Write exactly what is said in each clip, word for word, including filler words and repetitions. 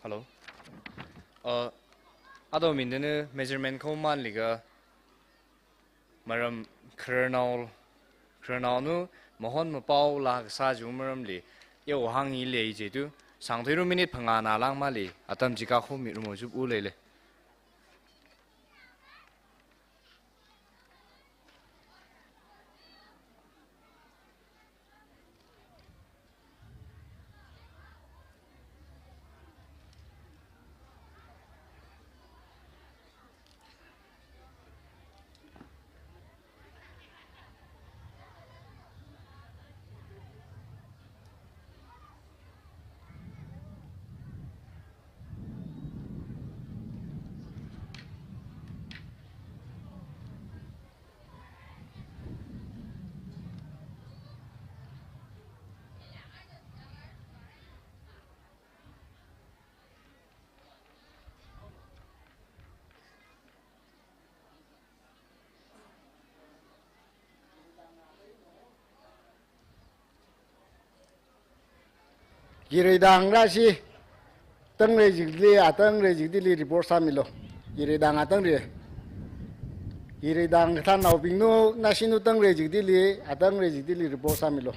Hello. Uh, ado mindene measurement ko manliga maram khararnao, khararnaonu mahon mapao la kasā ju maramli, yao hāngi lei je tu, sāngthuiru minute phangā na langmali, atam chika khomi rumo jup u lei lei. Yireidang rashi, tangre jikli, atangre jikli report sāmilo. Yireidang atangre. Yireidang kathānaobingnu, nashinu tangre jikli, atangre jikli report sāmilo.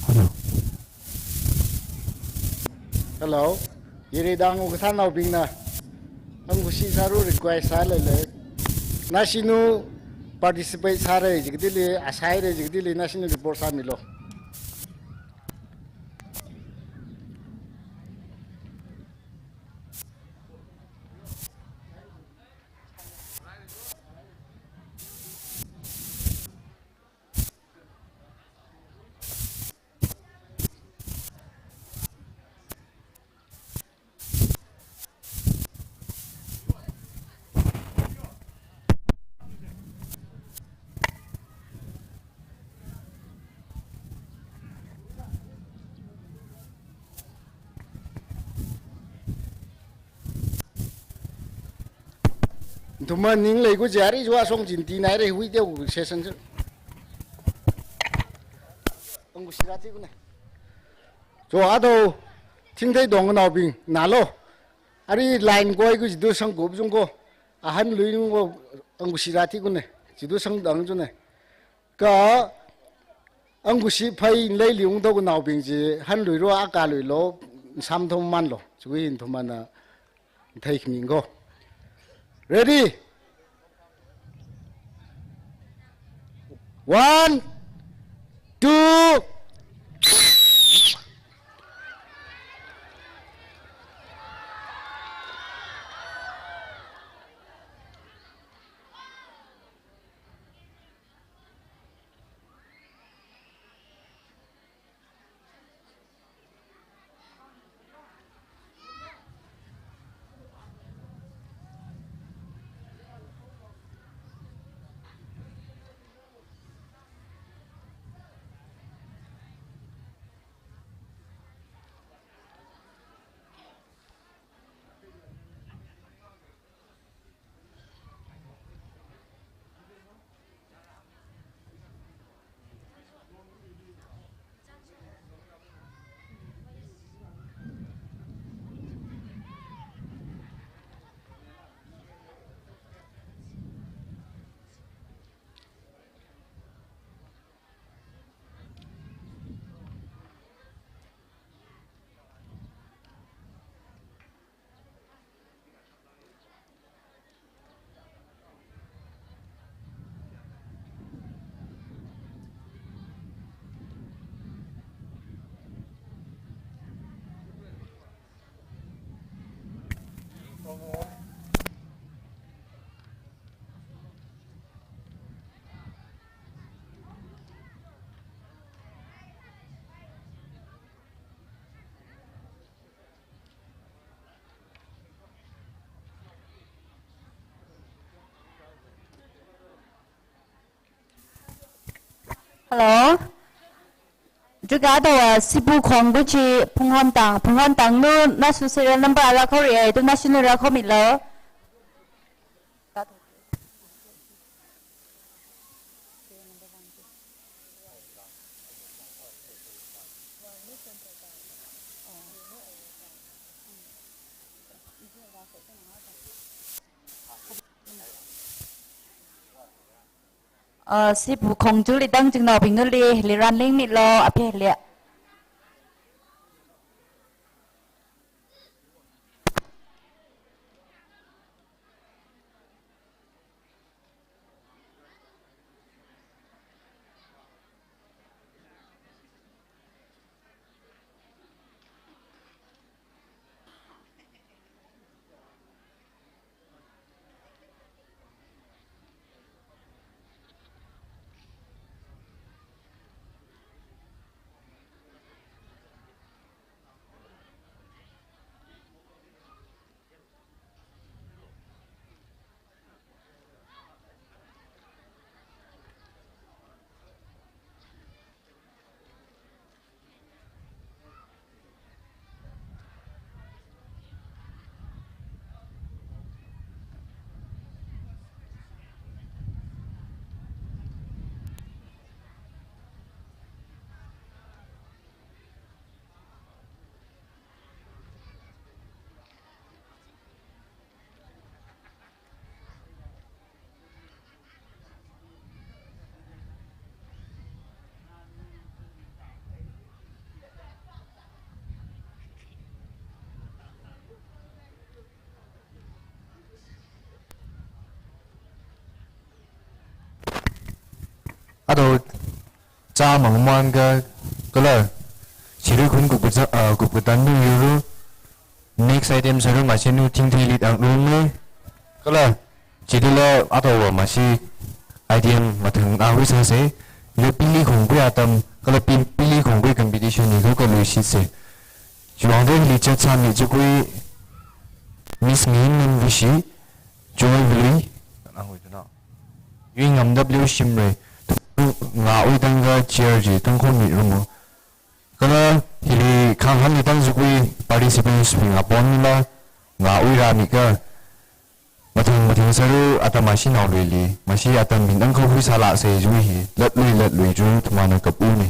Hello. Hello. Yireidang u kathānaobingna. Angkushi sāru request sālei lei. Nashinu participate sāre jikli, asaire jikli, nashinu report sāmilo. Thuma ning lei ku jari jua song jin ti nai re hui teo ku session chu. Angkushi rati ku ne. Jo ado thingthei dongnaobing nalo. Ari line koi ku jidu sangkup jung ko. Ahan lui jung ko angkushi rati ku ne. Jidu sangdang ju ne. Ka angkushi phai leili ungdoknaobing chi hanluiru aka luilo, samthum manlo, chiwui hin thumana theikhami ko. Ready? One, two. Hello. Rika ado, uh, Sibu Khongbu chi Phunghontang, Phunghontang nu nasu serial number ala khori ai, tu nasu nu ra khomi lo. Uh, Sibu Khongchuli tang chingnaobing nuli, li ran ling mi lo, aphe li. Ado, cha mangman ka, kala, chiri khun kup kaza-, ah, kup katan nu yuru, next item saru machinu thingthei lit ang nu me, kala, chidila ado wa mashi item mathang na hui sa se, le pili khongkhui atam, kala pi-, pili khongkhui competition ni ko ka lui shi se. Chiwang de li chat sa mi chukui, Miss Ngin Nunvishi, Joy Vili, ang hui tu na. Yui Ngam W Shimray, nga ui tangga chair ji tangkhon mi rumo. Kala hili khang han ni tang zukui participants mi nga pon mi la, nga ui ra mi ka. Mathang mathang saru atam mashi nao lui li, mashi atam min ang kau hui sala se zui hi, lat lui lat lui zui tumana kap u ni.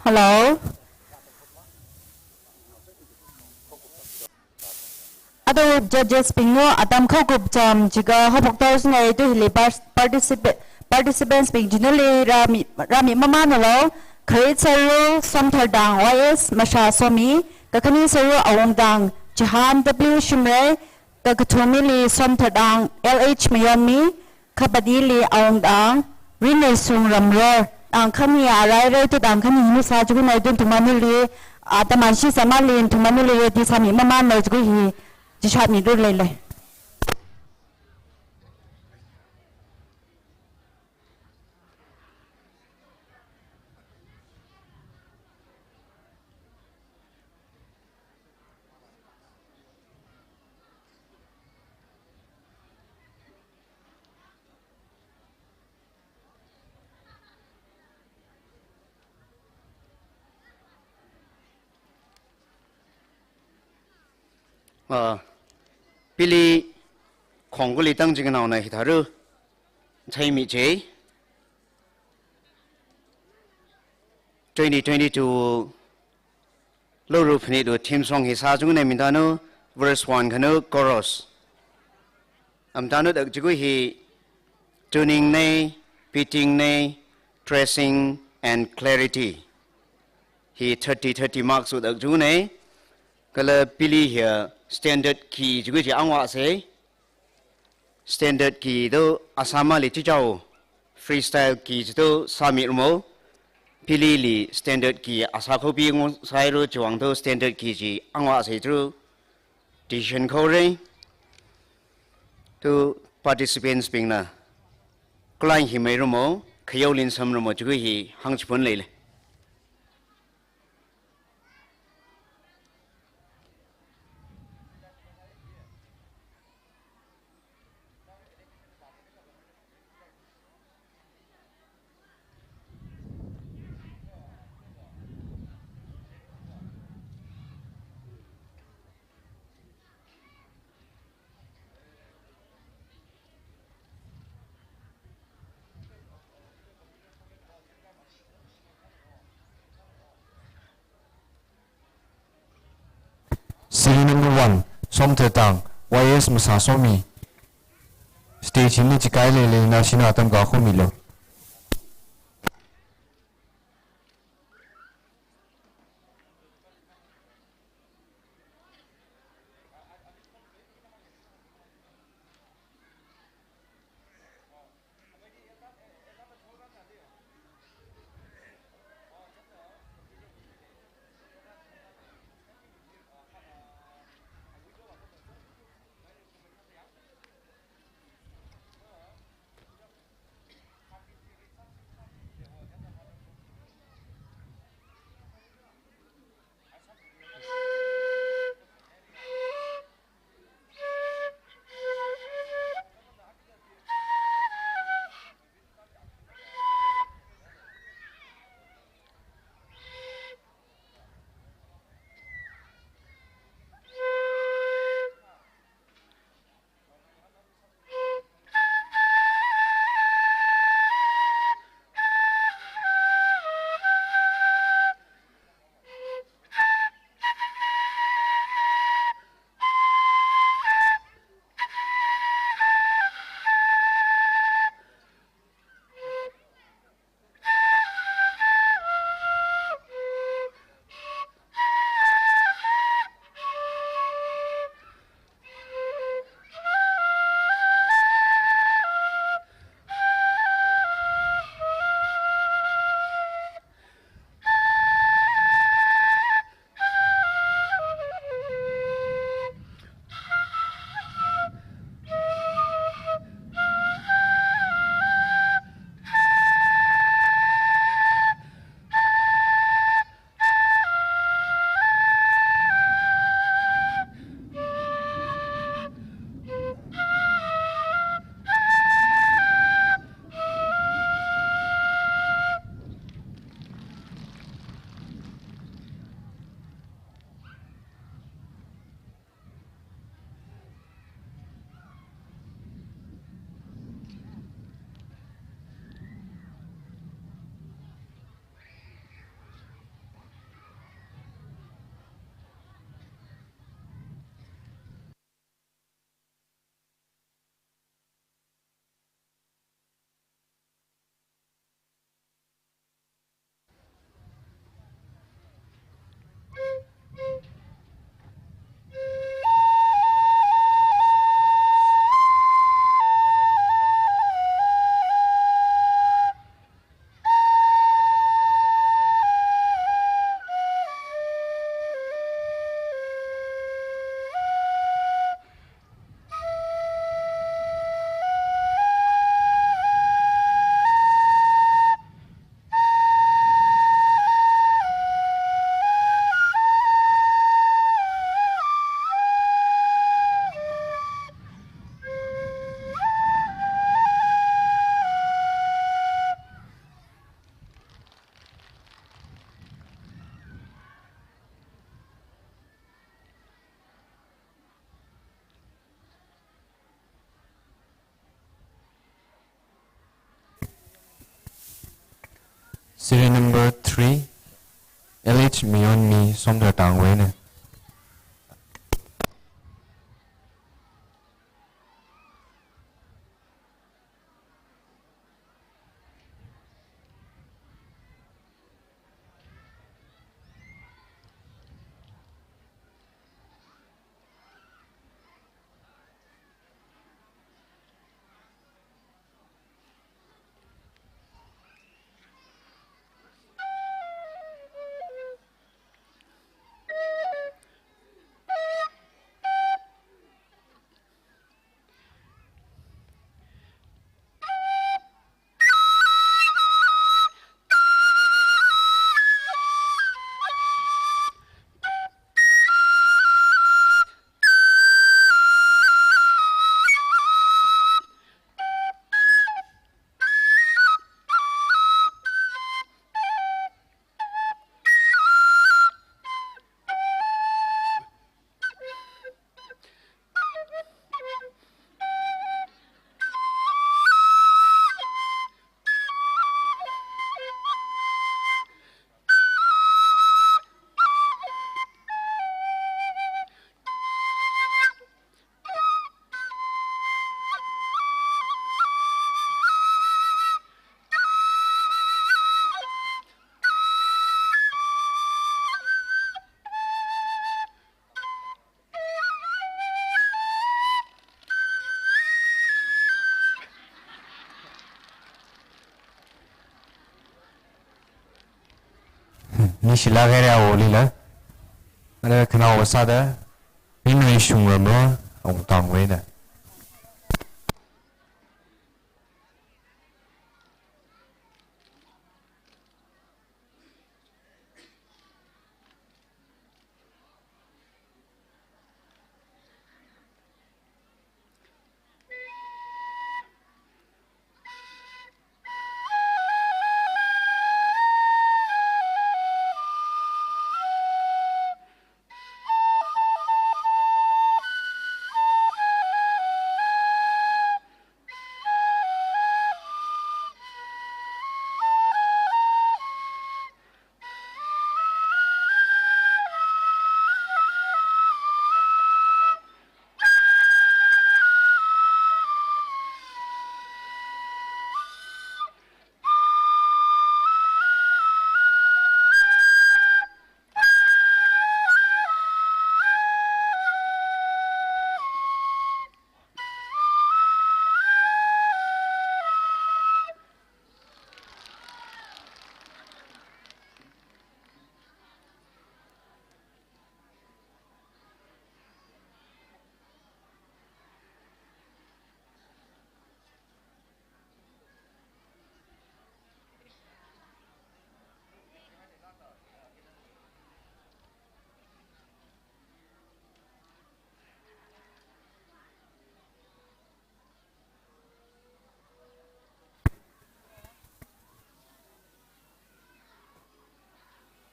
Hello. Ado judges bingna atam khaokup cham jiakha haophok thaosei, tu hili par-, participa-, participants bing chili rāmi, rāmi mamānlu. Kharit sārao Somthardang Y S Mashasomi, kakhane sārao Awungdang Chihan W Shimray, kakathumili Somthardang L H Mayonmi, kapatili Awungdang Rinneisung Ramror. Tangkhani arairai tu tangkhani hi sāchuknei, tu nathumli, ah, taman shi sāmali nathumli ready sāmi mamānlu, chukhui hi chishatmilu leilei. Ah, pili khongkuli tang chikanaona hithāra theimi je. Twenty twenty-two Loru Phanit wui theme song hi sāchuknei, mintanu verse one khanu chorus. Amtanu dak chukhui hi tuning nei, beating nei, tracing and clarity. Hi thirty, thirty marks wui dak chuknei. Kala pili hi standard key chukhui chi angvāsei. Standard key tu asāmali chichao, freestyle key chi tu sāmiramo. Pilili standard key asā khopi ngasāhaira, chiwuivang tu standard key chi angvāsei, through decision khaorei. Tu participants bingna khaling hi mairamo, khayao lin samramo, chukhui hi hāngchiphun leilei. Serial number one, Somthardang Y S Mashasomi. Stage hili chikai leilei, nashi natam kakhumilu. Serial number three, L H Miyonmi Somdal Tangwuina. Nishila gere awolila. Ara khanao sāda, Minwui Shungrama, Ongtangwuina.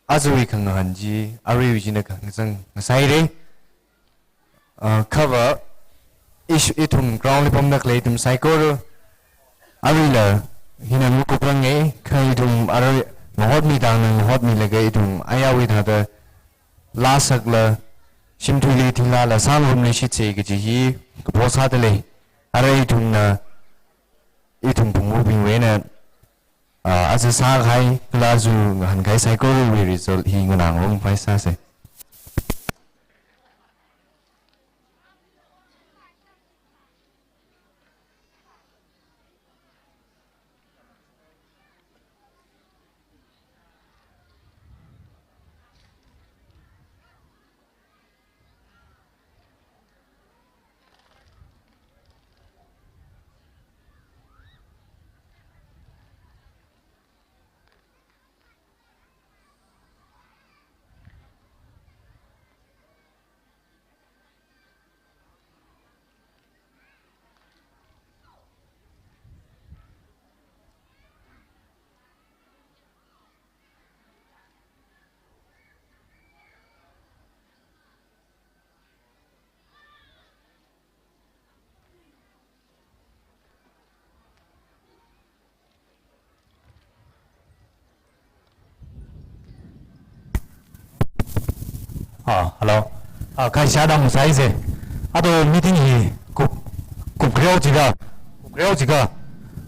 Ajawui khangahān chi, aruiwui china khangazang ngasaire. Ah, kha va, ish-, ithum ground li pamda khalei ithum saikora, aruila hina ngakuprange, kha ithum arui mahotmi tangna mahotmilaga ithum ayarwui thāda laa sakla, shimthuili thilala, sāngarumli shitse kaji hi kapo sāda lei. Ara ithumna, ithum phungwubingwui eina, ah, aja sākahai, kala aja ngahānkahai saikorawui result hi nganāngarumpai sāse. Ah, hello. Ah, khaishada musai se. Ado meeting hi kup, kup greo jiga, kup greo jiga.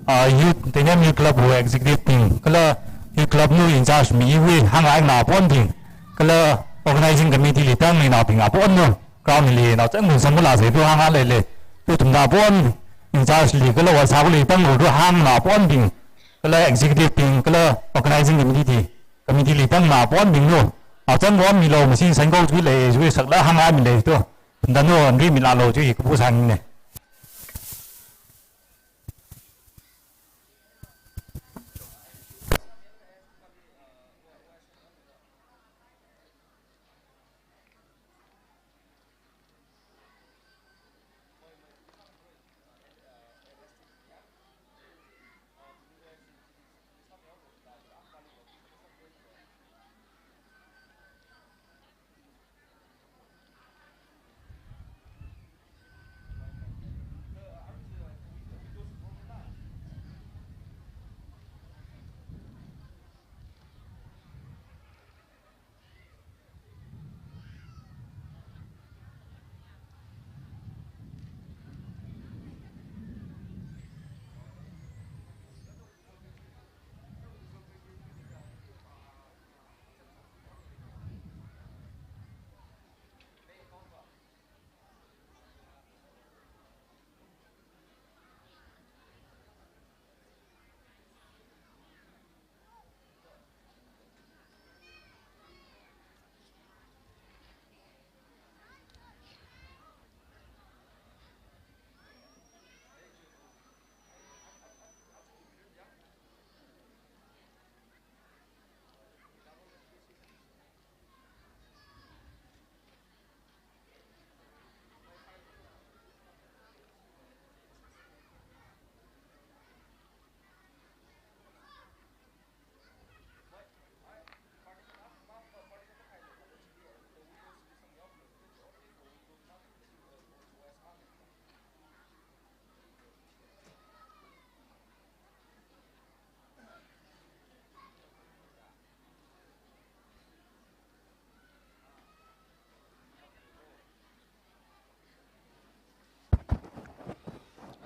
Ah, youth, Teinem Youth Club wui executive bing, kala youth club wui in charge miwui hāngngaina apong bing, kala organizing committee li tangmeina bing apong no. Ground li nao chang ngun samula se tu hāngngai lele. Tu tumda apong in charge li kala wasa li tang tu hāngna apong bing, kala executive bing, kala organizing committee, committee li tangna apong bing no. Nao chang apong milo masi san kau chu le, chu sakla hāngngai mile tu. Tumda no, anri mila lo chu i kupu sang ne.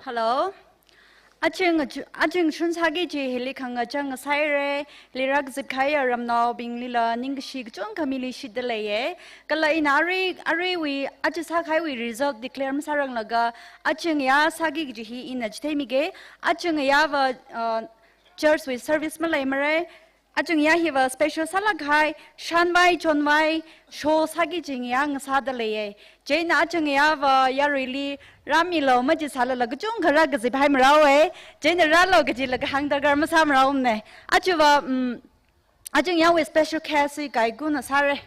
Hello. Aching, aching shun sāki kaji hili khangachang sāhaira, hili rākazip kahai ramnaobinglila ningkashi kachungkha miluishitda leiya. Kala ina arui, aruiwui, aja sākahaiwui result declare masāranglaga, achingya sāki kaji hi ina chitheimige, achingya va, uh, church wui service maleimara, achingya hiva special sālāk kahai, shanvai, chonvai, show sāki kajingya ngasāda leiya. Chieina achingya va yaruili rāmilo majisālala kachungkha rākazip haimara e. Chieina rālo kajila kahāng darkar masāmara ne. Aja va, um, achingyawui special guest hi Kaikuna sāra.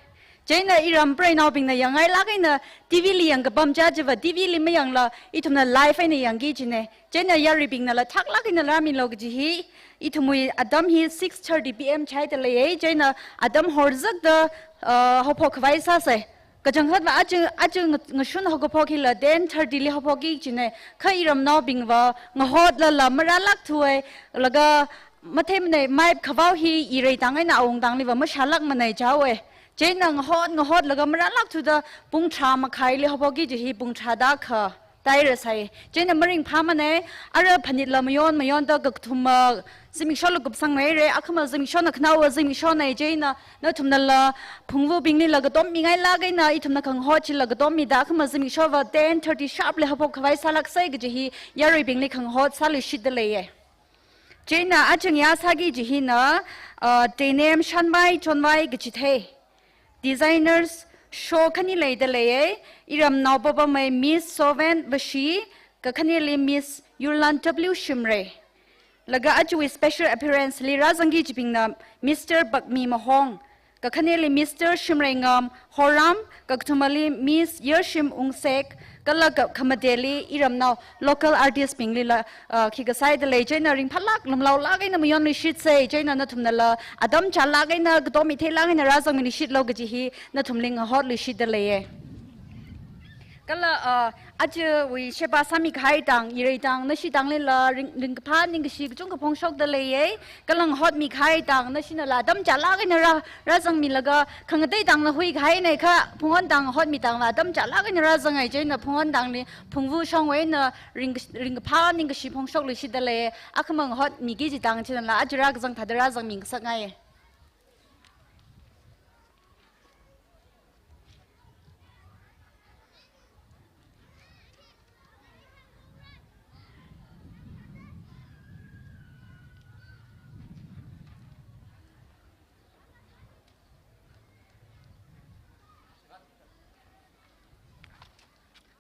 Chieina iram preinaobingna yangngailāk eina T V li yangkapam chi aja va T V li mayangla ithumna live eina yangki kajina. Chieina yaruibingnala thaklāk eina rāmilo kaji hi, ithumwui atam hi six thirty P M chāhaida leiya. Chieina atam horzakda, uh, haophok khavai sāsa. Kachangkhatva aja, aja nga-, ngashun haokaphok hila ten thirty li haophoki kajina. Kha iramnaobingva ngahotlala marālākthuwa, laga matheimana mai khavao hi irei tang eina awungtangliva mashālākmana jihaowa. Chieina ngahot, ngahotlaga marālākthuda pung tharā makhaili haophoki kaji hi pung tharāda kha taira sai. Chieina maringphāmana, ara phanitla mayon, mayonda kakathuma zimikshola kupsanghaira, akhama zimikshona khanaowa zimikshona, chieina nathumnala phungvubinglila katom mingailāk eina ithumna khangahot chila katom mida, akhama zimikshova ten thirty sharp li haophok khavai sālāksa kaji hi yaruibingli khangahot sāluishitda leiya. Chieina achingya sāki kaji hina, uh, Teinem shanvai, chonvai kachithei. Designers show khani leida leiya, iramnao papamei Miss Soven Vashi, kakhaneli Miss Yurlan W Shimray. Laga ajawui special appearance li rāzangki kajibingna Mister Bakmi Mahong, kakhaneli Mister Shimreingam Horam, kakathumali Miss Yershim Ungsek, kala ka-, khamateli iramnao local artist binglila, uh, khikha sāhaida lei, chieina ringphālāk, lumlaolāk eina mayonluishitsa, chieina nathumnala atam chālāk eina, katom mitheilāk eina rāzangmiluishitlo kaji hi nathumli ngahotluishitda leiya. Kala, ah, ajawui sheba sāmikahai tang, irei tang, nashi tanglila ring, ringkaphā ningkashi kachungkha phongshokda leiye. Kala ngahotmikahai tang, nashinala atam chālāk eina rā, rāzangmilaga, khangatei tangna huikahaine kha, phunghon tang ngahotmi tangla atam chālāk eina rāzanghai, chieina phunghon tangli, phungvu shongwui eina ring, ringkaphā ningkashi phongshokluishitda lei. Akhama ngahotmiki kaji tang chinala, aja rākazang thāda rāzangmi ngasakngaiye.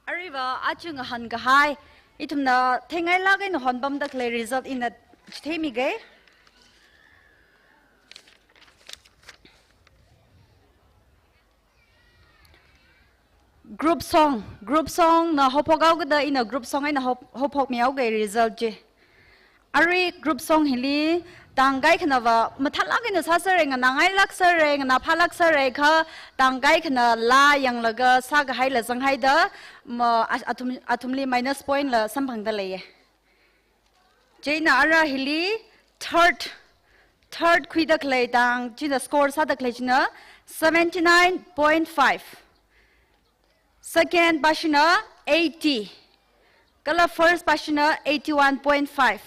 Aruiva aja ngahānkahai, ithumna theingailāk eina honpamda khalei result ina chitheimige. Group song, group song na haophok haokida ina group song eina hao, haophokmi haoge result chi. Arui group song hili tang kaikhanava mathālāk eina sāsere, nganāngailāksere, nganāphālāksere kha tang kaikhanala yanglaga sākahaila zanghaida, ma, a, athum, athumli minus point la samphangda leiye. Chieina ara hili third, third khuida khalei tang, china score sāda khalei china seventy-nine point five. Second pāshina eighty. Kala first pāshina eighty-one point five.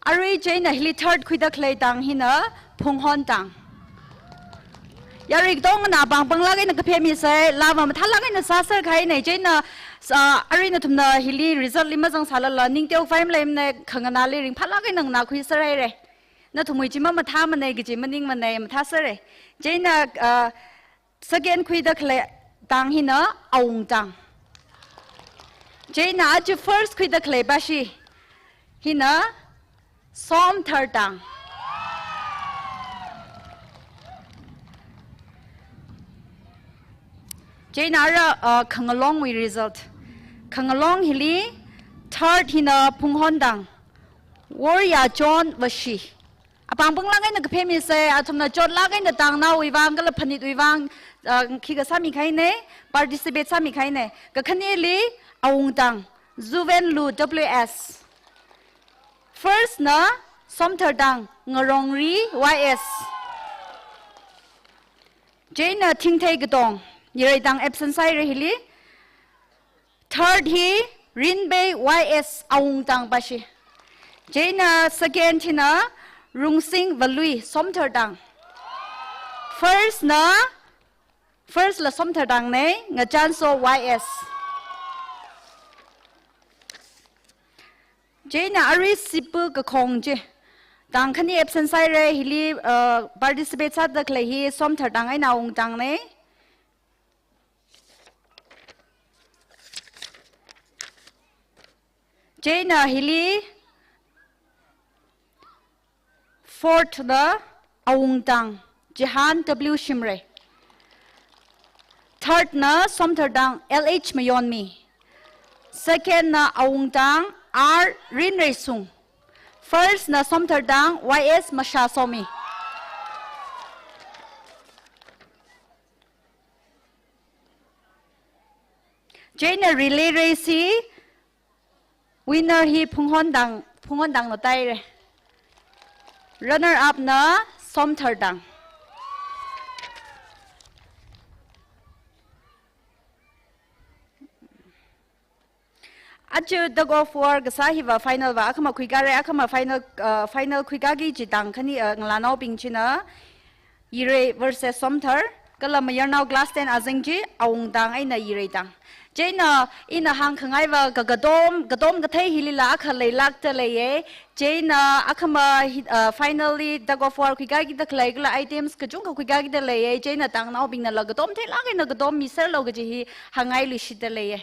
Arui chieina hili third khuida khalei tang hina phunghon tang. Yarui katongana apāng panglāk eina kaphemisa, laa mathālāk eina sāserkahaine, chieina, ah, arui nathumna hili result li mazangsālala, ningteo khavai maleimane, khanganāli ringphālāk eina nganākhuiserhaire. Nathumwui chi mamathāmane, kaji maningmane, mathāsere. Chieina, ah, second khuida khalei tang hina awung tang. Chieina aja first khuida khalei pāshi hina somthar tang. Chieina ara, uh, khangalongwui result. Khangalong hili third hina phunghon tang. Worya John Vashi. Apāng panglāk eina kaphemise, athumna chotlāk eina tangnaowui vang, kala phanitwui vang, uh, khikha sāmikahaine, participate sāmikahaine. Kakhaneli awung tang, Zuven Lu W S. First na somthar tang, Ngarongri Y S. Chieina Thingthei Katong, irei tang absent sāhaire hili. Third hi Rinbei Y S awung tang pāshi. Chieina second hina Rungsing Valui somthar tang. First na, first la somthar tangne, Ngachanso Y S. Chieina arui Sipu Kakhong chi. Tang khani absent sāhaire hili, uh, participate sāda khalei hi somthar tang eina awung tangne. Chieina hili fourth na awung tang, Jihan W Shimray. Third na somthar tang, L H Mayonmi. Second na awung tang, R Rinreisung. First na somthar tang, Y S Mashasomi. Chieina relay race hi winner hi Phunghon tang, Phunghon tangna taire. Runner up na somthar tang. Aja tug of war kasā hiva final va akhama khuikare, akhama final, uh, final khuikaki kaji tang khani, uh, ngalānaobing china Irei versus Somthar, kala mayarnao class ten azing chi awung tang eina Irei tang. Chieina ina hāngkhangaiva ka, katom, katom kathei hilila akha leilākda leiye. Chieina akhama hi, uh, final li tug of war khuikakida khalei kala items kachungkha khuikakida leiye. Chieina tangnaobingnala katom theilāk eina katom miserlu kaji hi hāngngailuishitda leiye.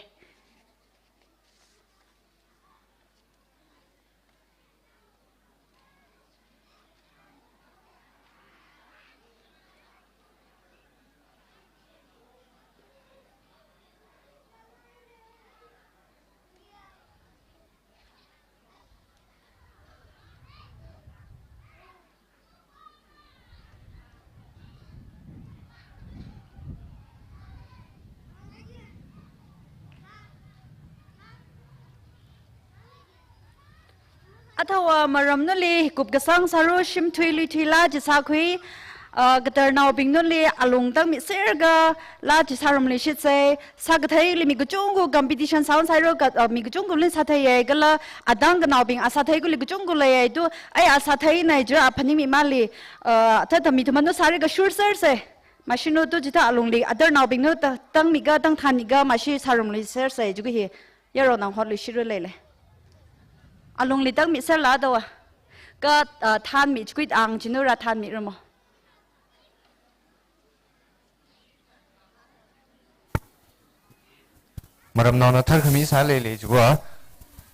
Athāva maram nali kupkasang sāra, shimthui luithuila chi sākhui, ah, katarnaobing nali alung tangmiserlaga la chi sārum lishitsei, sākatheili mi kachungkha competition sound sāra, ka, ah, mi kachungkhali sātheiya, kala adang kanaobing asāthei kuli kachungkha leiya, tu ai asātheina chi aphaningmi mali, ah, thāda mi thumanna sāri kashur sersei. Mashinu tu chithā alungli atarnaobingna ta, tangmiga, tangthanmiga, mashi sārum lisersei, juki hi, yarona hotluishira leilei. Alungli tangmiserla dawa. Ka, ah, thanmi chikui ang chinura thanmiramo. Maramnaona tharkhami sāleilei chiva.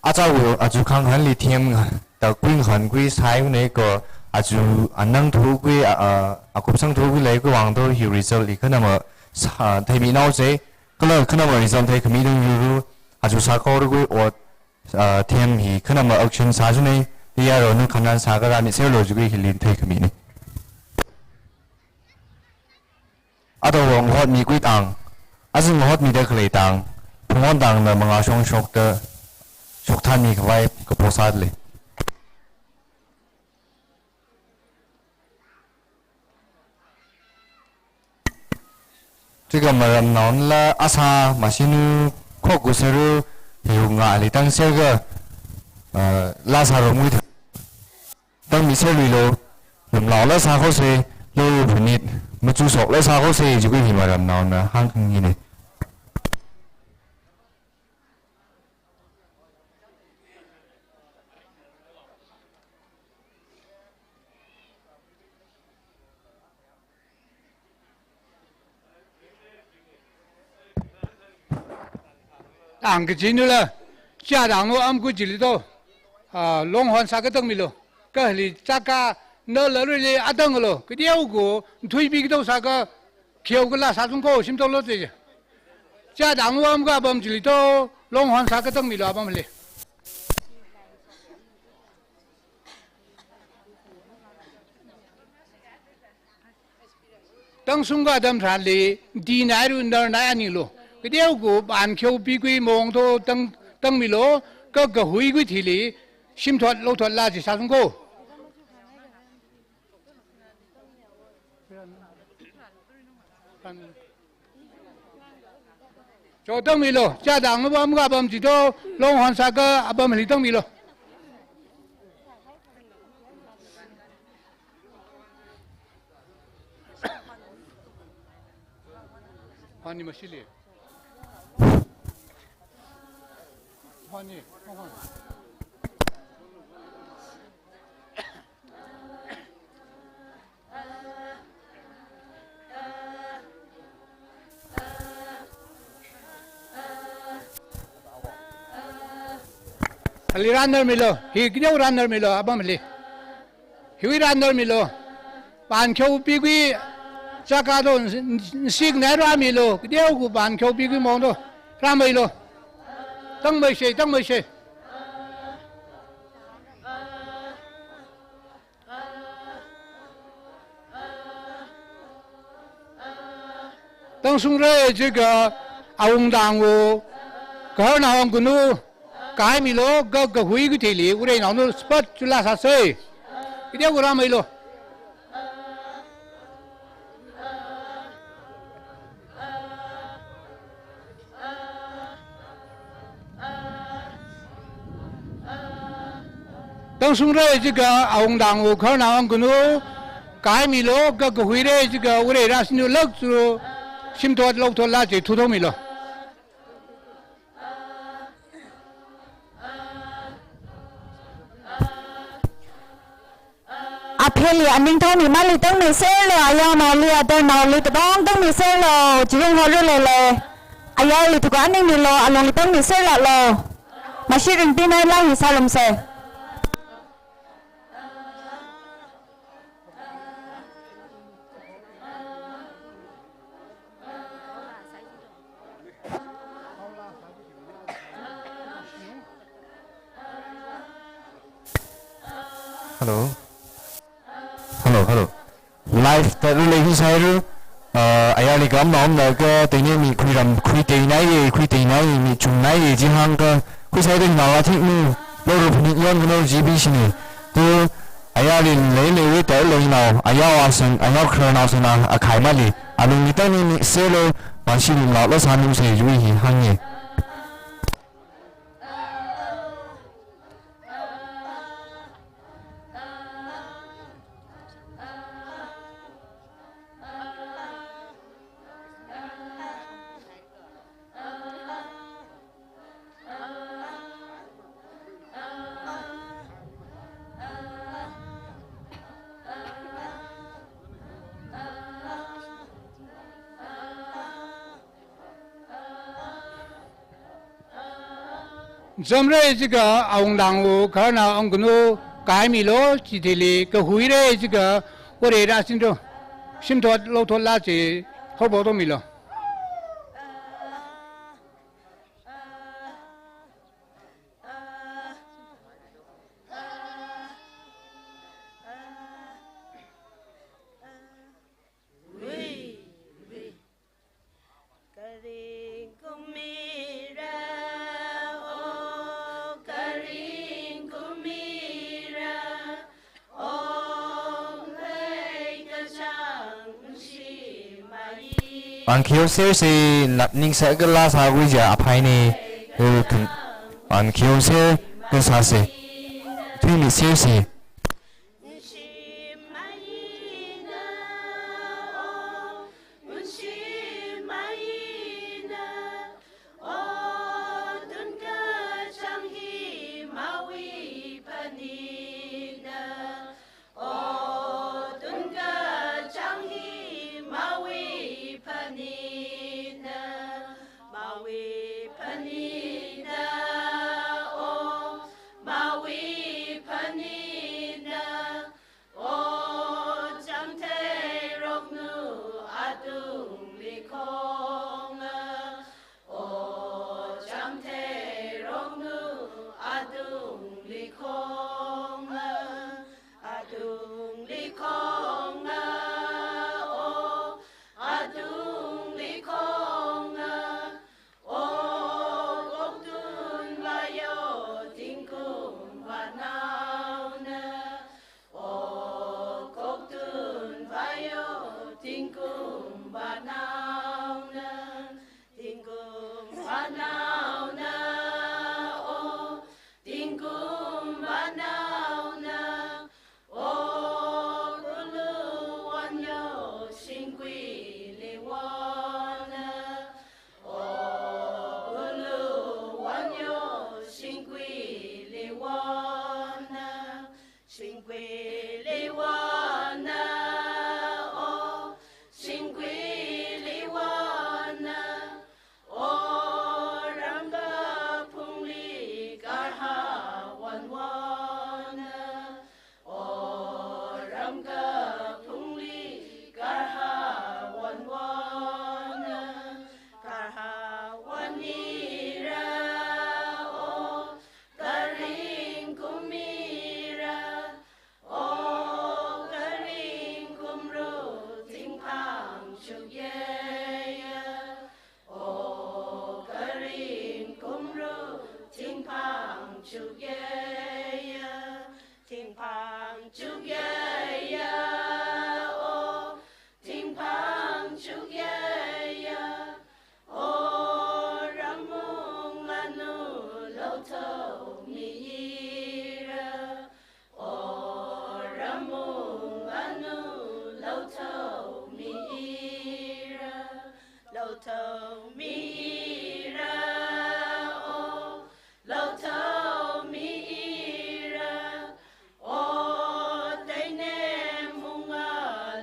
Achawu aja khanghanli themda kuinghan kui sāhaina ko aja anang thukui, a, a, akupsang thukui leikui vang to hi result hi khanama sā, theimi naosei, kala khanama result theikhami dung yuru, aja sākhaora kui ot, a, them hi khanama auction sāchunei, yarona khanran sākharā miserlo chikui hili theikhamina. Athāva ngahotmi kui tang, aja ngahotmida khalei tang, phungon tangna mangā shong shokta, shokthanmi khavai kapo sālei. Chika maramnaonala asā mashinu khoku seru, hiu ngāli tangserga, ah, la sārumwui tha. Tangmiserluilo, lumlaola sākhaosei, lo phunit, machusokla sākhaosei, chikui hi maramnaona hāngkhangaina. Tang kachinula, chātangna amku chili to, ah, longhon sākatangmilo. Kahali chaka nala rili atanglo, kateokha thuipi kato sāka, kheo kala sāsungko, shimtotlo te. Chātangna amka apam chili to, longhon sākatangmilo apamli. Tangshungka atam tharanli, dinairu narnai anilo. Kateokha pan kheopikui mongto tang, tangmilo, ka kahuikui thili, shimthot lothotla chi sāsungko. Cho tangmilo, chātangna apam ka apam chito, longhon sāka apamli tangmilo. Hani mashili. Hani, hani. Ali runner milo, hi kinyo runner milo, apamli. Hiwui runner milo. Pan kheopikui chaka to n-, n-, nsignai rāmilo. Kateokha pan kheopikui mongto rāmeilo. Tangmeisei, tangmeisei. Tangshungra jiakha awungda ngu, kaharnao angkunu, kahaimilo, ka kahuikui thili, ureinaona spot chula sāsei. Kateokha rāmeilo. Tangshungra jiakha awungda ngu, kaharnao angkunu, kahaimilo, ka kahuira jiakha urei rāshinu lāk chu, shimthot lothotla chi thuthomilo. Apheli aningthaomi mali tangmiserlo, ayarnaoli, atarnaoli, katong tangmiserlo, chiwui ngaruleilei. Ayarli thuka aning milo, alungli tangmiserlalo. Mashi ringpinaila hi sārumsei. Hello. Hello, hello. Live ta relay hi sairu, uh, ayarli kam nom na ka tene mi khuiram, khuiteinai ye, khuiteinai mi chungnai ye, jihang ka, khuisai ding na la thik mi. Loro phanit yonkano G B C na. Tu ayarli leileiwui tei leinao, ayao asang, ayao khararnao sangna akhaimali alungli tangni serlo, manshilungla lo sanumsa chiwui hi hāngi. Zamra jiakha awunglang wu khararnao ungkanu kahaimilu, chithili kahuira jiakha ware rāsindro. Shimthot lothotla chi haophoktomilu. Karing kumira, oh, karing kumira, oh, hai kachang shimai. Vānkhiyo serse, nap ningsa kala sākhui ja aphaine, eh, kan, vānkhiyo ser kasāse. Thuimi serse. Ningshi maina, oh, ningshi maina, oh, tun kachang hi mawui phanina, oh, tun kachang hi mawui phanina, mawui phanina, oh, mawui phanina, oh, chāmtheiroknu atungli khonga, oh, chāmtheiroknu atungli khonga, atungli khonga, oh, atungli khonga, oh, koktun vāyo tingkum vānaona, oh, koktun vāyo tingkum vānaona, tingkum vānaona, oh, tingkum vānaona, oh, kulu wanyo shingkuili wana, oh, kulu wanyo shingkuili wana, shingkuili wana, oh, shingkuili wana, oh, ramkaphungli karha wanwana, oh, ramkaphungli karha wanwana, karha wanira, oh, karing kumira, oh, karing kumru thingphang chukyaya, oh, karing kumru thingphang chukyaya, thingphang chukyaya, oh, thingphang chukyaya, oh, ramung anu lothok miira, oh, ramung anu lothok miira, lothok miira, oh, lothok miira, oh, teinem hunga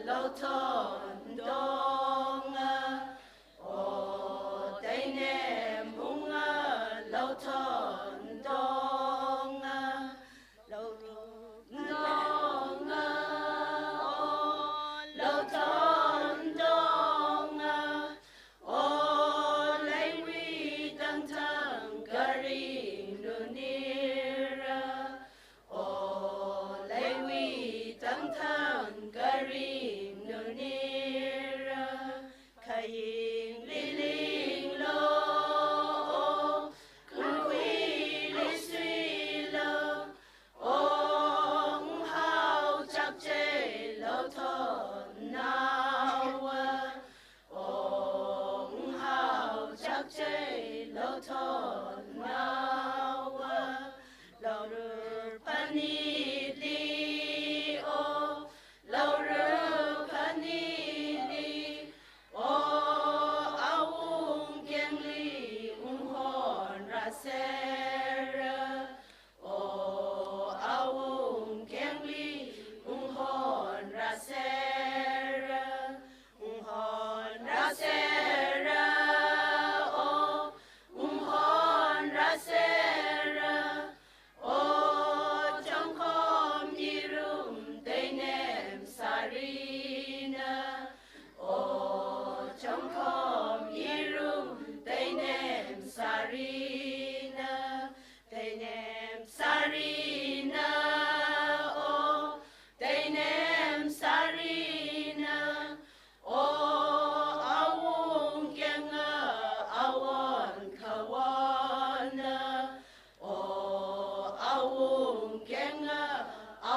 lothok ndonga, oh, teinem hunga lothok ndonga, lothok ndonga, oh, lothok ndonga, oh, leiwui tangthang karing nunira, oh, leiwui tangthang karing nunira, kayingli linglo, oh, khuili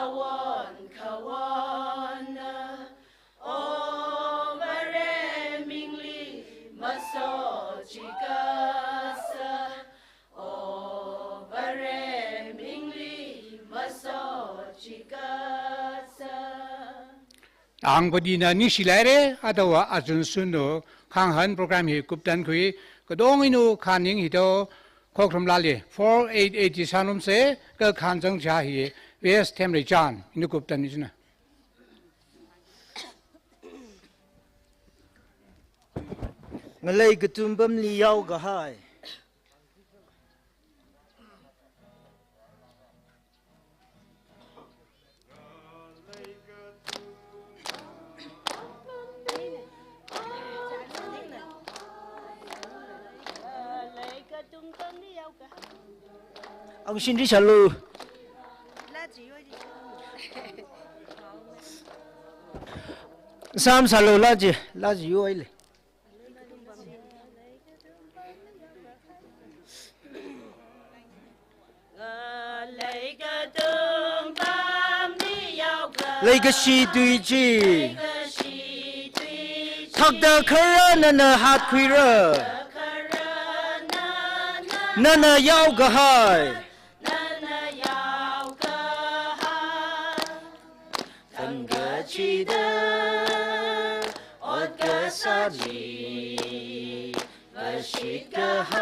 Khawon, khawonna, O Vare mingli masochikasa, O Vare mingli masochikasa. Tangpadi na ningshilāire, athāva achun sunu, khangahān program hi kuptan khui, kadong inu khaning hito, Khokram Lali, four eight eight ji sanum se, ka khanzang ja hi, West Themrei Chan, inu kuptan ni china. Ngalei katum pamli yaokahai. Angshin ri shalu. Sam salo laji, laji yoile. Leikashi tui chi. Thakta khara nana hatkhuira. Nana yaokahai. Thangkachida ot kasā chi, kashit kahai,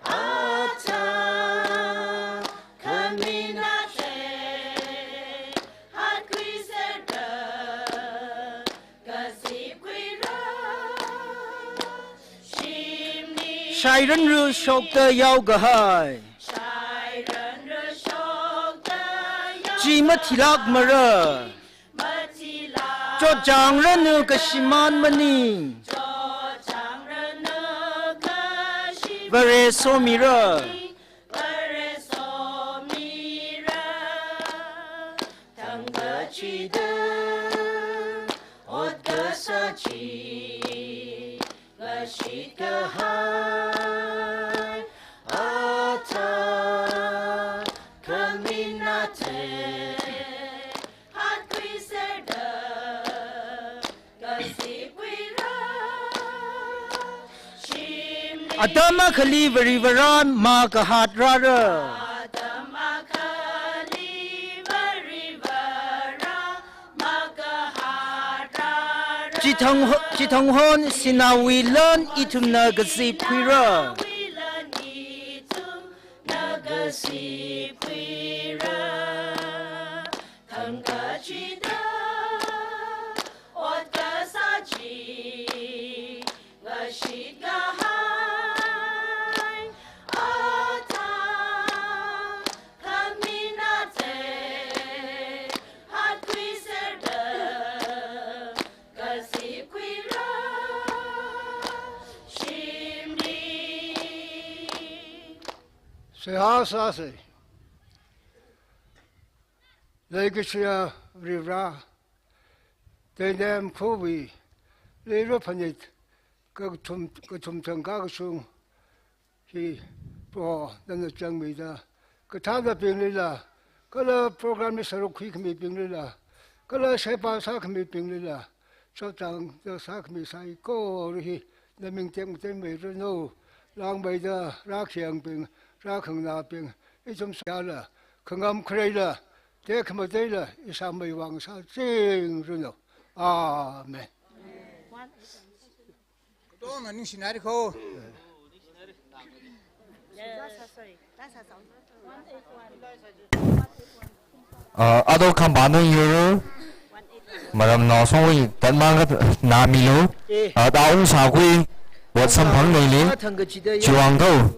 athā khaminate, hatkhuiserda, kazipkhuira, shimli. Shairanru shokta yaokahai. Chi mathilākmara. Chotchāngranu kashimān maning. Vare somira. Thangkachida ot kasā chi, kashit kahai, athā khaminate, hatkhuiserda, kazipkhuira, shimli. Atam akhali Varivarā makahat rāra. Atam akhali Varivarā makahat rāra. Chithang ho-, chithang hon sinawui lan ithumna kazipkhuira. Sinawui lan ithumna kazipkhuira. Thangkachida ot kasā chi, kashit kahai, athā khaminate, hatkhuiserda, kazipkhuira, shimli. Seihā sāsa. Leikashiya Varivarā, Teinemkhawui leira phanit, kathum, kathum thang kakashung hi, Proho, nana changmida, kathānabinglila, kala program li sāruk khuikhamibinglila, kala sheba sākhamibinglila, chotchāngda sākhami saikora hi, naming tekmatei meiranu, langmeida rākhangangbing, rākhanganābing, ithum sāla, khangam khareila, tekhamateila, ishāmei vang sāchingranu. Amen. Kadong ningshinari ko. Ah, ato khampana yuru. Maram no songwui tatmang kat namilu. Ah, taung sakui. Wat samphang nili. Chiwang tau.